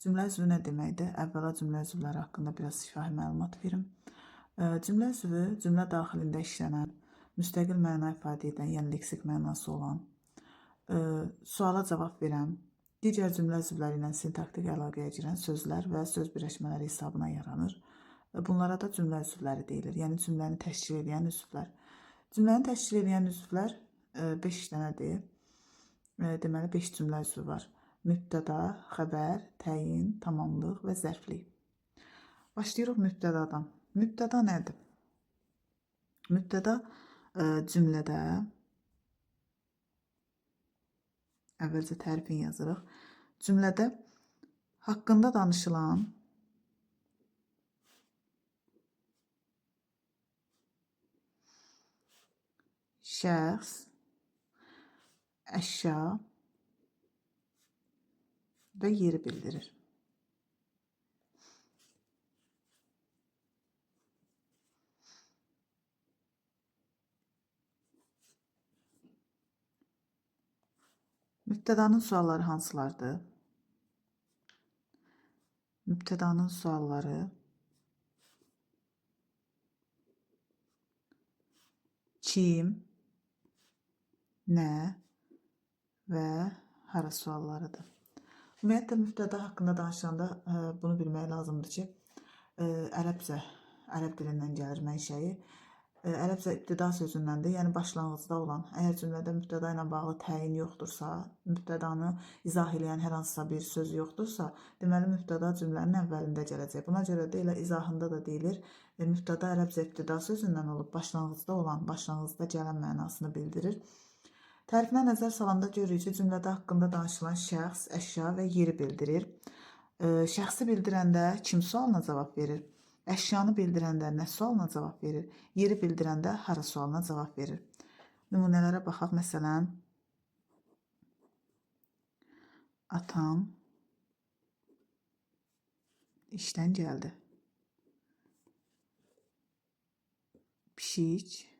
Cümlə üzvü nə deməkdir? Əvvəla cümlə üzvləri haqqında biraz şifahi məlumat verim. Cümlə üzvü cümlə daxilində işlənən, müstəqil məna ifadə edən, yəni leksik mənası olan, suala cavab verən, digər cümlə üzvləri ilə sintaktik əlaqəyə girən sözlər və söz birləşmələri hesabına yaranır. Bunlara da cümlə üzvləri deyilir. Yəni cümləni təşkil edən üzvlər. Cümləni təşkil edən üzvlər 5 dənədir. Deməli 5 cümlə üzvü var. Mübtəda, xəbər, təyin, tamamlıq və zərflik. Başlayırıq mübtədadan. Mübtəda nədir? Mübtəda cümlədə əvvəlcə tərifini yazırıq. Cümlədə haqqında danışılan şəxs, əşya və yeri bildirir. Mübtədanın sualları hansılardır? Mübtədanın sualları kim, nə və hara suallarıdır. Ümumiyyətlə mübtəda haqqında danışanda bunu bilmək lazımdır ki, ərəbcə, ərəb dilindən gəlir mənşəyi. Ərəbcə ibtida sözündəndir, yəni başlanğıcda olan. Əgər cümlədə mübtəda ilə bağlı təyin yoxdursa, mübtədanı izah eləyən hər hansısa bir söz yoxdursa, deməli mübtəda cümlənin əvvəlində gələcək. Buna görə də elə izahında da deyilir, mübtəda ərəbcə ibtida sözündən olub, başlanğıcda olan, başlanğıcda gələn mənasını bildirir. Tərifinə nəzər salanda görürük ki, cümlədə haqqında danışılan şəxs, əşya və yeri bildirir. Şəxsi bildirəndə kim sualına cavab verir? Əşyanı bildirəndə nə sualına cavab verir? Yeri bildirəndə hara sualına cavab verir? Nümunələrə baxaq. Məsələn, atam işdən gəldi. Pişik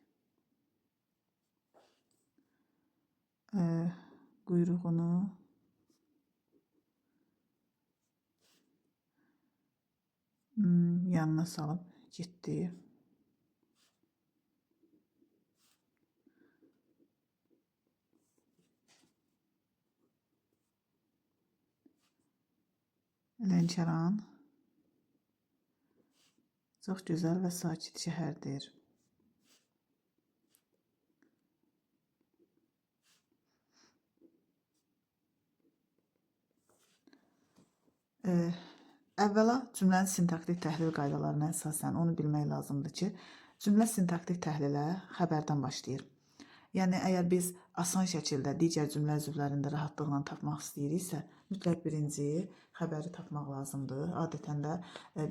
quyruğunu yanına salıb getdi. Lənkəran çox gözəl və sakit şəhərdir. Əvvəla cümlənin sintaktik təhlil qaydalarına əsasən onu bilmək lazımdır ki, cümlə sintaktik təhlilə xəbərdən başlayır. Yəni əgər biz asan şəkildə digər cümlə üzvlərində rahatlıqla tapmaq istəyiriksə, mütləq birinci xəbəri tapmaq lazımdır. Adətən də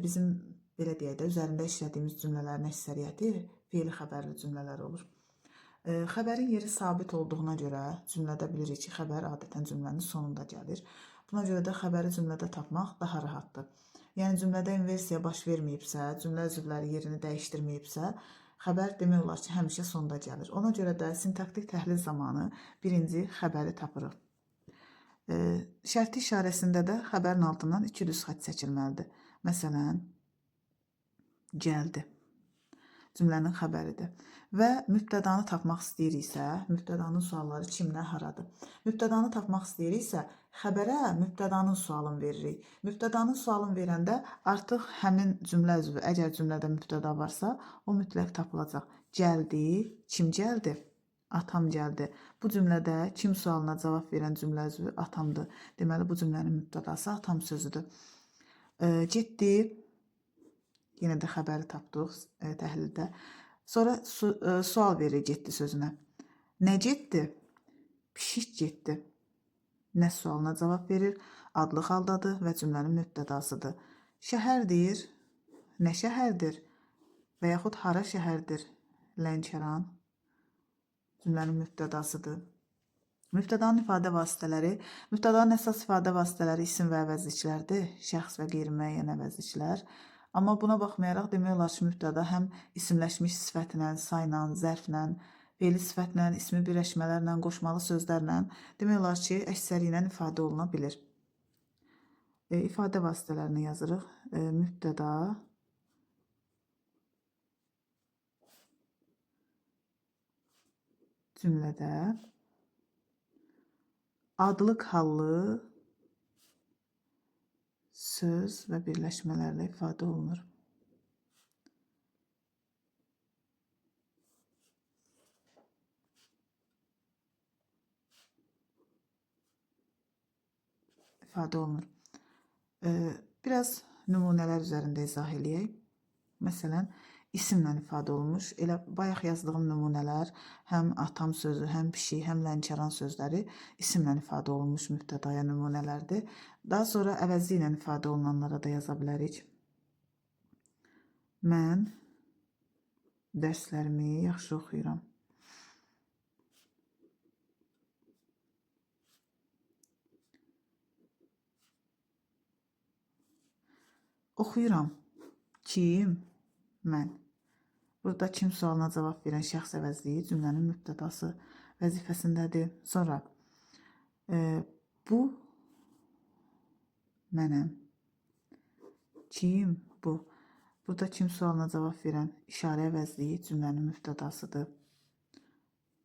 bizim belə deyək də üzərində işlədiyimiz cümlələrin əksəriyyəti fe'li xəbərli cümlələr olur. Xəbərin yeri sabit olduğuna görə cümlədə bilirik ki, xəbər adətən cümlənin sonunda gəlir. Buna görə də xəbəri cümlədə tapmaq daha rahatdır. Yəni cümlədə inversiya baş verməyibsə, cümlə üzvləri yerini dəyişdirməyibsə, xəbər demək olar ki, həmişə sonda gəlir. Ona görə də sintaktik təhlil zamanı birinci xəbəri tapırıq. Şərti işarəsində də xəbərin altından iki düz xətt çəkilməlidir. Məsələn, gəldi. Cümlənin xəbəridir. Və mübtədanı tapmaq istəyiriksə, mübtədanın sualları kim, nə, haradır? Mübtədanı tapmaq istəyiriksə, xəbərə mübtədanın sualını veririk. Mübtədanın sualını verəndə artıq həmin cümlə üzvü, əgər cümlədə mübtəda varsa, o mütləq tapılacaq. Gəldi, kim gəldi? Atam gəldi. Bu cümlədə kim sualına cavab verən cümlə üzvü atamdır. Deməli, bu cümlənin mübtədası atam sözüdür. Getdi. Yenə də xəbəri tapdıq təhlildə. Sonra sual verir getdi sözünə. Nə getdi? Pişik getdi. Nə sualına cavab verir? Adlıq haldadır və cümlənin mübtədasıdır. Şəhər deyir. Nə şəhərdir? Və yaxud hara şəhərdir? Lənkəran cümlənin mübtədasıdır. Mübtədanın ifadə vasitələri. Mübtədanın əsas ifadə vasitələri isim və əvəzliklərdir. Şəxs və qeyri-müəyyən əvəzliklər. Amma buna baxmayaraq demək olar ki, mübtəda həm isimləşmiş sifətlə, sayla, zərflə, fe'li sifətlə, ismi birləşmələrlə, qoşmalı sözlərlə demək olar ki, əksəri ilə ifadə oluna bilir. İfadə vasitələrini yazırıq. Mübtəda cümlədə adlıq hallı söz və birləşmələrlə ifadə olunur. İfadə olunur. Biraz nümunələr üzərində izah eləyək. Məsələn, isimlə ifadə olunmuş. Elə bayaq yazdığım nümunələr həm atam sözü, həm pişik, həm Lənkəran sözləri isimlə ifadə olunmuş mübtədaya nümunələrdir. Daha sonra əvəzli ilə ifadə olunanlara da yaza bilərik. Mən dərslərimi yaxşı oxuyuram. Oxuyuram. Kim? Mən. Burada kim sualına cavab verən şəxs əvəzliyi cümlənin mübtədası vəzifəsindədir. Sonra bu mənəm. Kim bu? Burada kim sualına cavab verən işarə əvəzliyi cümlənin mübtədasıdır.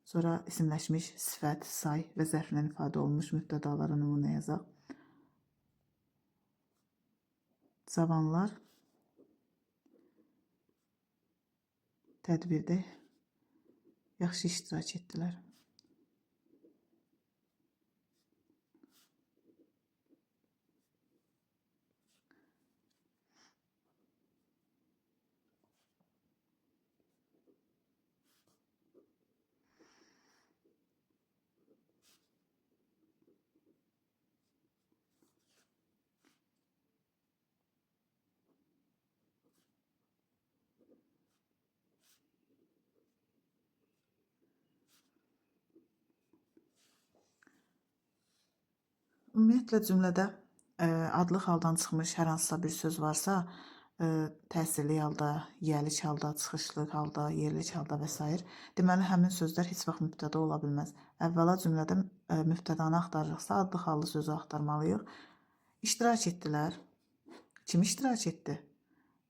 Sonra isimləşmiş sifət, say və zərflə ifadə olunmuş mübtədalara nümunə yazaq. Cavanlar tədbirdə yaxşı iştirak etdilər. Ümumiyyətlə cümlədə adlıq haldan çıxmış hər hansısa bir söz varsa, təsirli halda, yiyəlik halda, çıxışlı halda, yerlik halda və s. Deməli, həmin sözlər heç vaxt mübtəda ola bilməz. Əvvəla cümlədə mübtədanı axtarırıqsa, adlıq hallı sözü axtarmalıyıq. İştirak etdilər. Kim iştirak etdi?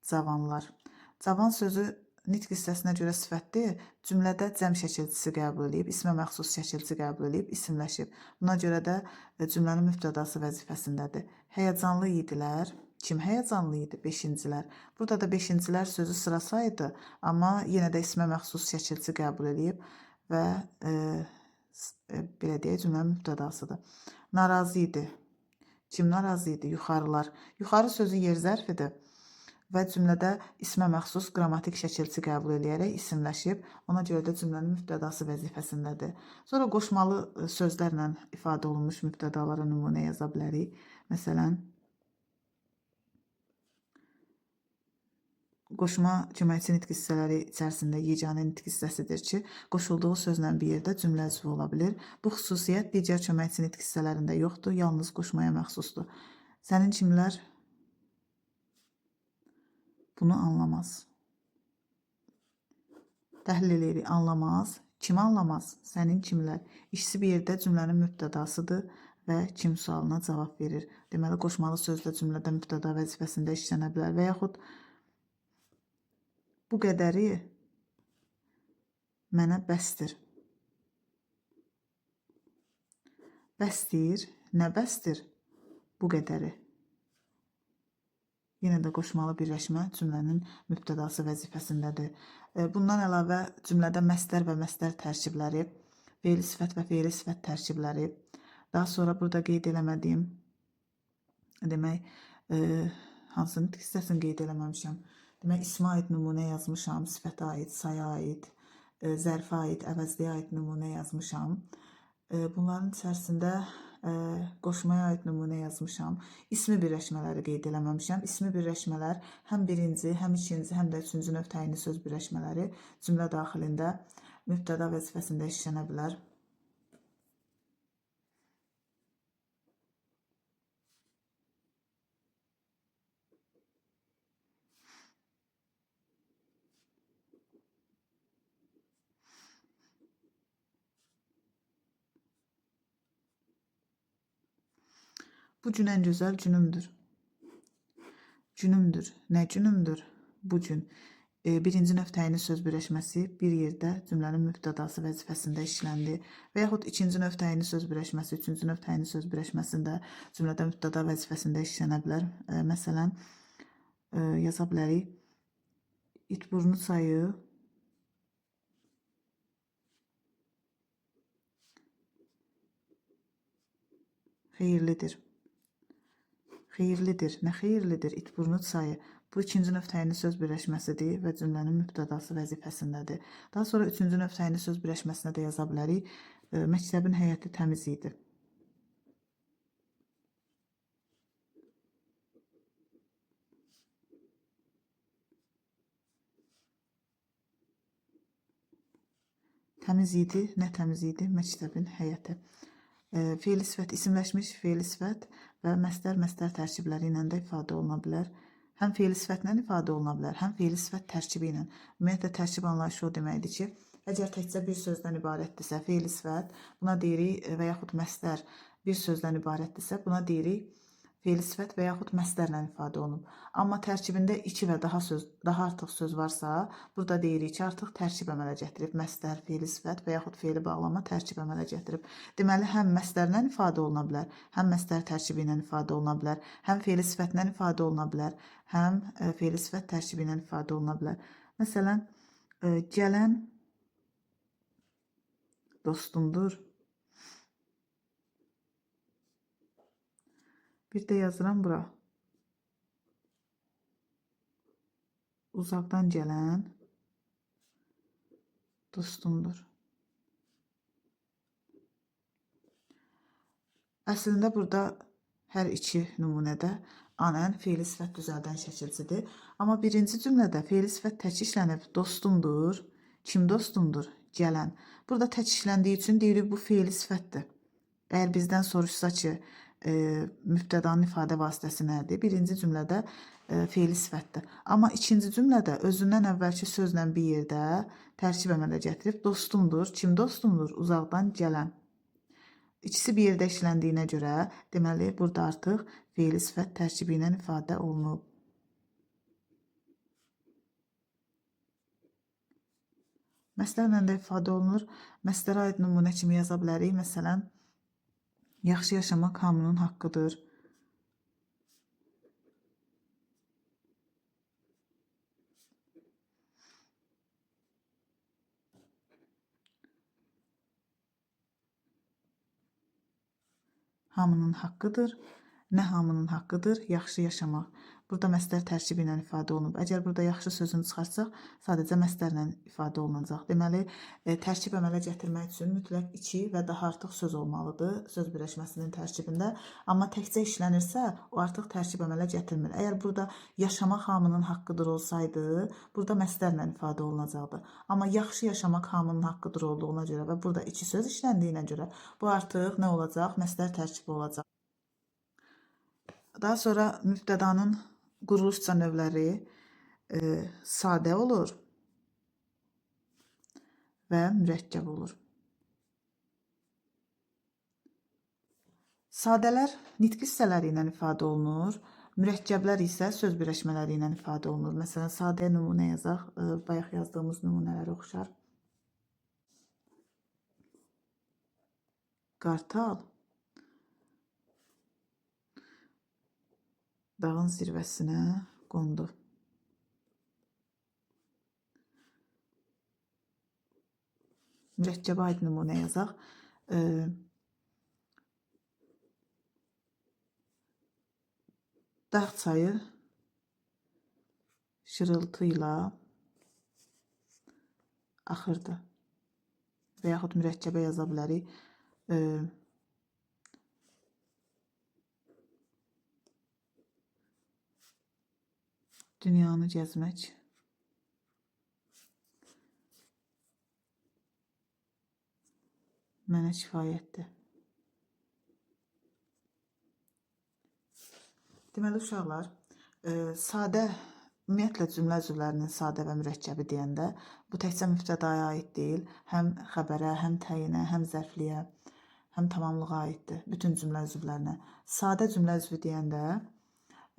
Cavanlar. Cavan sözü nitq hissəsinə görə sifətdir. Cümlədə cəm şəkilçisi qəbul eləyib, ismə məxsus şəkilçi qəbul eləyib, isimləşib. Buna görə də cümlənin mübtədası vəzifəsindədir. Həyəcanlı idilər. Kim həyəcanlı idi? Beşincilər. Burada da beşincilər sözü sıra saydı, amma yenə də ismə məxsus şəkilçi qəbul eləyib və belə deyək, cümlənin mübtədasıdır. Narazı idi. Kim narazı idi? Yuxarılar. Yuxarı sözü yer zərfidir və cümlədə ismə məxsus qrammatik şəkilçi qəbul eləyərək isimləşib. Ona görə də cümlənin mübtədası vəzifəsindədir. Sonra qoşmalı sözlərlə ifadə olunmuş mübtədalara nümunə yaza bilərik. Məsələn, qoşma köməkçi nitq hissələri içərisində yeganə nitq hissəsidir ki, qoşulduğu sözlə bir yerdə cümlə üzvü ola bilir. Bu xüsusiyyət digər köməkçi nitq hissələrində yoxdur, yalnız qoşmaya məxsusdur. Sənin kimlər bunu anlamaz. Təhlil eləyirik. Anlamaz. Kim anlamaz? Sənin kimlər? İkisi bir yerdə cümlənin mübtədasıdır və kim sualına cavab verir. Deməli, qoşmalı sözlə cümlədə mübtəda vəzifəsində işlənə bilər və yaxud bu qədəri mənə bəsdir. Bəsdir. Nə bəsdir? Bu qədəri. Yenə də qoşmalı birləşmə cümlənin mübtədası vəzifəsindədir. Bundan əlavə cümlədə məstər və məstər tərkibləri, feili sifət və feili sifət tərkibləri, daha sonra burada qeyd eləmədiyim, demək, hansı nitq hissəsini qeyd eləməmişəm. Demək, ismə aid nümunə yazmışam, sifətə aid, saya aid, zərfə aid, əvəzliyə aid nümunə yazmışam. Bunların içərisində qoşmaya aid nümunə yazmışam. İsmi birləşmələri qeyd eləməmişəm. İsmi birləşmələr həm birinci, həm ikinci, həm də üçüncü növ təyinli söz birləşmələri cümlə daxilində mübtəda vəzifəsində işlənə bilər. Bu gün ən gözəl günümdür. Günümdür. Nə günümdür? Bu gün. Birinci növ təyinli söz birləşməsi bir yerdə cümlənin mübtədası vəzifəsində işləndi. Və yaxud ikinci növ təyinli söz birləşməsi, üçüncü növ təyinli söz birləşməsində cümlədə mübtəda vəzifəsində işlənə bilər. Məsələn, yaza bilərik. İtburnu çayı xeyirlidir. Xeyirlidir. Nə xeyirlidir? İtburnu çayı. Bu ikinci növ təyinli söz birləşməsidir və cümlənin mübtədası vəzifəsindədir. Daha sonra üçüncü növ təyinli söz birləşməsinə də yaza bilərik. Məktəbin həyəti təmiz idi. Təmiz idi. Nə təmiz idi? Məktəbin həyəti. Fe'li sifət isimləşmiş fe'li sifət və məstər tərkibləri ilə də ifadə oluna bilər. Həm fe'li sifətlə ifadə oluna bilər, həm fe'li sifət tərkibi ilə. Ümumiyyətlə tərkib anlayışı o deməkdir ki, əgər təkcə bir sözdən ibarətdirsə, fe'li sifət, buna deyirik və yaxud məstər bir sözdən ibarətdirsə, buna deyirik fe'li sifət və yaxud məstərlə ifadə olunub. Amma tərkibində iki və daha söz, daha artıq söz varsa, burada deyirik ki, artıq tərkib əmələ gətirib. Məstər, fe'li sifət və yaxud fe'li bağlama tərkib əmələ gətirib. Deməli, həm məstərlə ifadə oluna bilər, həm məstər tərkibi ilə ifadə oluna bilər, həm fe'li sifətlə ifadə oluna bilər, həm fe'li sifət tərkibi ilə ifadə oluna bilər. Məsələn, gələn dostumdur. Bir də yazıram bura. Uzaqdan gələn dostumdur. Əslində burada hər iki nümunədə anən fe'li sifət düzəldən şəkilçidir. Amma birinci cümlədə fe'li sifət tək işlənib. Dostumdur. Kim dostumdur? Gələn. Burada tək işləndiyi üçün deyirik bu fe'li sifətdir. Əgər bizdən soruşsa ki, mübtədanın ifadə vasitəsi nədir? Birinci cümlədə fe'li sifətdir. Amma ikinci cümlədə özündən əvvəlki sözlə bir yerdə tərkib əmələ gətirib dostumdur. Kim dostumdur? Uzaqdan gələn. İkisi bir yerdə işləndiyinə görə, deməli, burada artıq fe'li sifət tərkibi ilə ifadə olunub. Məstərlə də ifadə olunur. Məstərə aid nümunə kimi yaza bilərik. Məsələn, yaxşı yaşamaq hamının haqqıdır. Hamının haqqıdır. Nə hamının haqqıdır? Yaxşı yaşamaq. Burada məstər tərkibi ilə ifadə olunub. Əgər burada yaxşı sözünü çıxartsaq, sadəcə məstərlə ifadə olunacaq. Deməli, tərkib əmələ gətirmək üçün mütləq iki və daha artıq söz olmalıdır söz birləşməsinin tərkibində. Amma təkcə işlənirsə, o artıq tərkib əmələ gətirmir. Əgər burada yaşamaq hamının haqqıdır olsaydı, burada məstərlə ifadə olunacaqdı. Amma yaxşı yaşamaq hamının haqqıdır olduğuna görə və burada iki söz işləndiyinə görə bu artıq nə olacaq? Məstər tərkibi olacaq. Daha sonra mübtədanın quruluşca növləri sadə olur və mürəkkəb olur. Sadələr nitq hissələri ilə ifadə olunur, mürəkkəblər isə söz birləşmələri ilə ifadə olunur. Məsələn, sadə nümunə yazaq, bayaq yazdığımız nümunələrə oxşar. Qartal dağın zirvəsinə qondu. Mürəkkəbə aid nümunə yazaq. Dağ çayı şırıltı ilə axırdı. Və yaxud mürəkkəbə yaza bilərik. Dünyanı gəzmək mənə kifayətdir. Deməli, uşaqlar, sadə, ümumiyyətlə cümlə üzvlərinin sadə və mürəkkəbi deyəndə bu təkcə mübtədaya aid deyil, həm xəbərə, həm təyinə, həm zərfliyə, həm tamamlığa aiddir. Bütün cümlə üzvlərinə. Sadə cümlə üzvü deyəndə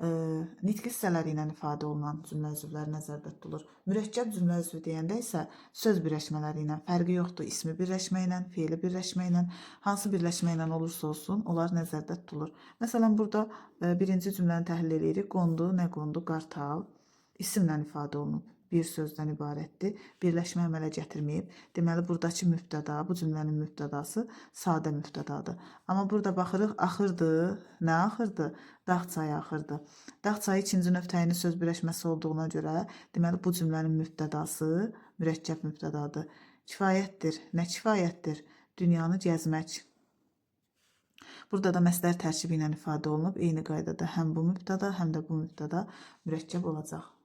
Nitq hissələri ilə ifadə olunan cümlə üzvləri nəzərdə tutulur. Mürəkkəb cümlə üzvü deyəndə isə söz birləşmələri ilə fərqi yoxdur. İsmi birləşmə ilə, feili birləşmə ilə, hansı birləşmə ilə olursa olsun, onlar nəzərdə tutulur. Məsələn, burada birinci cümləni təhlil eləyirik. Qondu, nə qondu? Qartal isimlə ifadə olunub. Bir sözdən ibarətdir. Birləşmə əmələ gətirməyib. Deməli, buradakı mübtəda, bu cümlənin mübtədası sadə mübtədadır. Amma burada baxırıq, axırdır. Nə axırdır? Dağ çayı axırdır. Dağ çayı ikinci növ təyinli söz birləşməsi olduğuna görə, deməli, bu cümlənin mübtədası mürəkkəb mübtədadır. Kifayətdir. Nə kifayətdir? Dünyanı gəzmək. Burada da məsdər tərkibi ilə ifadə olunub. Eyni qaydada həm bu mübtəda, həm də bu mübtəda mürəkkəb olacaq.